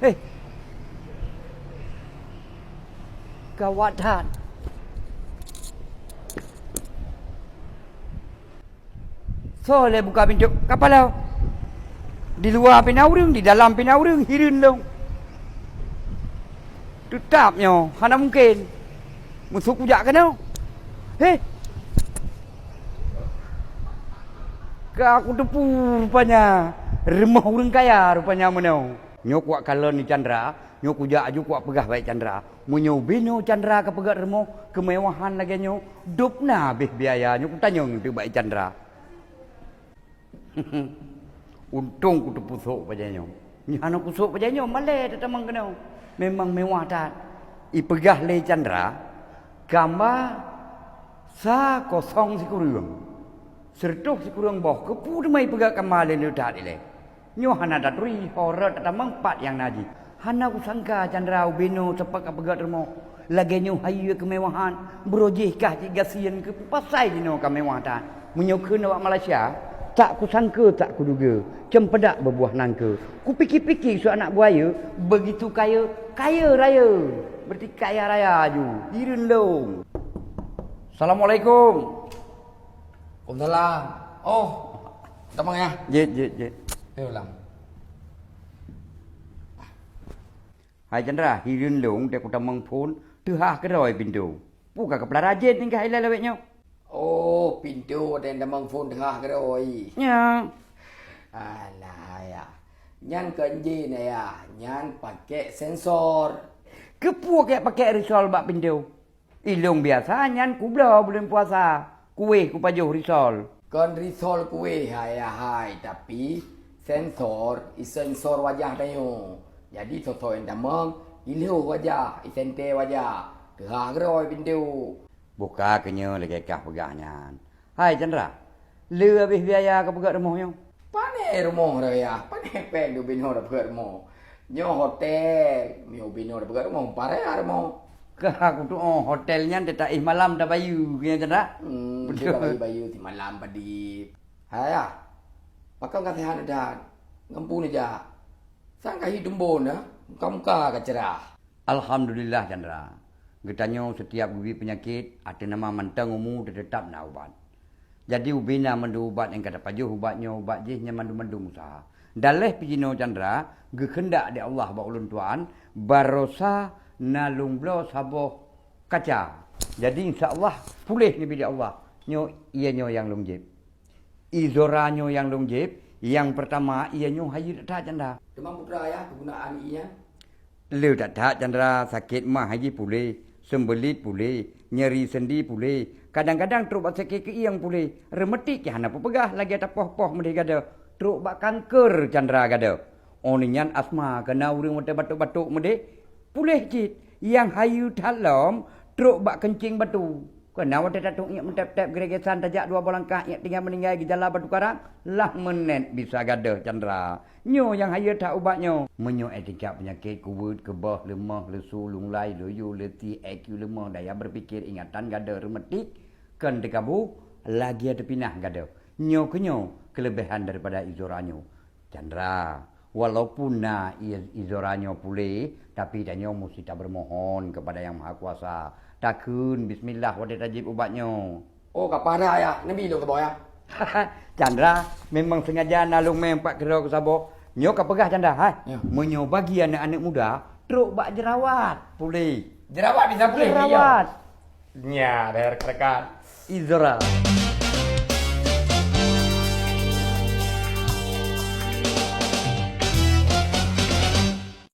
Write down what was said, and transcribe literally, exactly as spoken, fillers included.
Hei. Gawat that. Soe lé buka pintoe? Kapala. Di luwa pih na ureuëng, di dalam pih na ureuëng, hireuen lôn. Teutab nyoe, hana mungken. Meusuk kujak keunoe. Hei. Ka kuteupeue rupanya rumoh ureuëng kaya rupanya meunoe. Nyoe kuwak kalon di Chandra, nyoe kujak aju kuwak peugah bak Chandra. Meunyoe ubé nyoe Chandra ka peugöt rumoh keumewahan lagée nyoe, dub na habéh biaya nyoe kutanyong teuh bak Chandra. Untông kuteupeu sôk bajée nyoe. Nyoe hana kusôk bajée nyoe, malée tatamong keunoe. Memang mewah that. Ipeugah lé Chandra, kamba sa kosong sikureueng. Seureutôh sikureueng boh, keupeue teuma ipeugah kamba lé nyoe that ilée. Nyoe hana taturi, ho rot tatamong pat nyang na jih. Hana kusangka Chandra ubé nyoe seupôt ka peugöt rumoh. Lagée nyoe hayeue keumewahan, brôjih kah cit gasien keu peue pasai jinoe ka mewah that. Meunyoe kheun awak Malaysia, tak kusangka, tak kuduga, ceumpeudak beubuah nangka. Kupike-pike su anak buaya, begitu kaya, kaya raya. Berarti kaya raya aju, hireuen lôn. Assalamualaikum. Waalaikumsalam. Oh, tamong ya? Jeuet, jeuet, jeuet. Eh, ulang. Hai Chandra, hireuen lôn dek kutamong phon teuhah keudroe pintoe. Peue ka keupeula rajin tingkah ilée lawét nyoe? Oh, pintoe watée tamong phon teuhah keudroe. Nya. Alah, ya. Nyan kon jén, ya. Nyan pakai sensor. Keupeue kek pakai risol bak pintoe? Ilông biasa nyan kubloe buleuen puasa, kuweh kupajoh risol. Kon risol kuweh hai-hai, tapi sensor isensor wajah tanyoe. Jadi soe-soe nyang tamong, ilhôh wajah, isentée wajah, teuhah keudroe pintoe. Buka keunyoe lagée kah peugah nyan. Hai Chandra, le habéh biaya ka peugöt rumoh nyoe? Pane rumoh raya, pane péng ubé nyoe da peugöt rumoh. Nyoe hotel, nyoe ubé nyoe da peugöt rumoh, pane rumoh. Ka kutu'oh hotel nyan teuka éh malam tabayeue, keu nyan Chandra? Hmm, betul. Bayeue-bayeue simalam padib. Hai, ah. Pakon ka seuhat neudan? Ngon peue neujak? Sang ka hi tumbon, ah. Muka-muka ka cerah. Alhamdulillah Chandra. Geutanyoe setiap geubi peunyakét, ateueh nama mantong umu teuteutap na ubat. Jadi ubé na mandum ubat nyang ka tapajoh ubat nyoe, ubat jih nyan mandum-mandum useuha. Daléh pih jinoe Chandra, geukeundak di Allah bak ulôn tuan, barosa na lôn bloe saboh kaca. Jadi insya Allah puléh neubi di Allah. Nyoe, iya nyoe nyang lôn jieb. Izora nyoe nyang lôn jieb, nyang peurtama iya nyoe hayeue that-that Chandra. Teuma putra ya, keugunaan ié nyan? Le that-that Chandra, sakét mah jih puléh, seumbeulit puléh, nyeri sendi puléh, kadang-kadang trok bak sakét keuieng puléh, reumetik hana peupeugah lagée tapoh-poh meudeh gadoh, trok bak kanker Chandra gadoh. Oh nyan asma, keu na ureuëng watée batuk-batuk meudeh, puléh cit. Nyang hayeue that lom, trok bak keuncing batu. Keu na watée tatôk iék meutép-tép geuregesan tajak dua boh langkah iék tinggai meuninggai geujala batu karang, lah meunet bisa gadoh Chandra. Nyoe nyang hayeue that ubat nyoe. Meunyoe ék tingkat peunyakét kuweuet, keubah, leumoh, lesu, lunglai, loyo, letih, I Q leumoh, daya berpikir, ingatan gadoh, reumetik, kon teukabu, lagée teupinah gadoh. Nyoe keunyoe keuleubehan daripada izora nyoe. Chandra, walaupun na i-, izora nyoe puléh, tapi tanyoe musti tabeurumohon keupada Nyang Mahakuasa. Takheun bismillah watée tajieb ubat nyoe. Oh, ka pada ya, neubi lôn saboh ya. Chandra, memang sengaja na lôn mé pat keudroe keu saboh. Nyoe ka peugah Chandra, hai. Ya. Meunyoe bagi aneuëk-aneuëk muda, trok bak jerawat puléh. Jerawat bisa puléh, jerawat. Nya, rekan-rekan. Izora.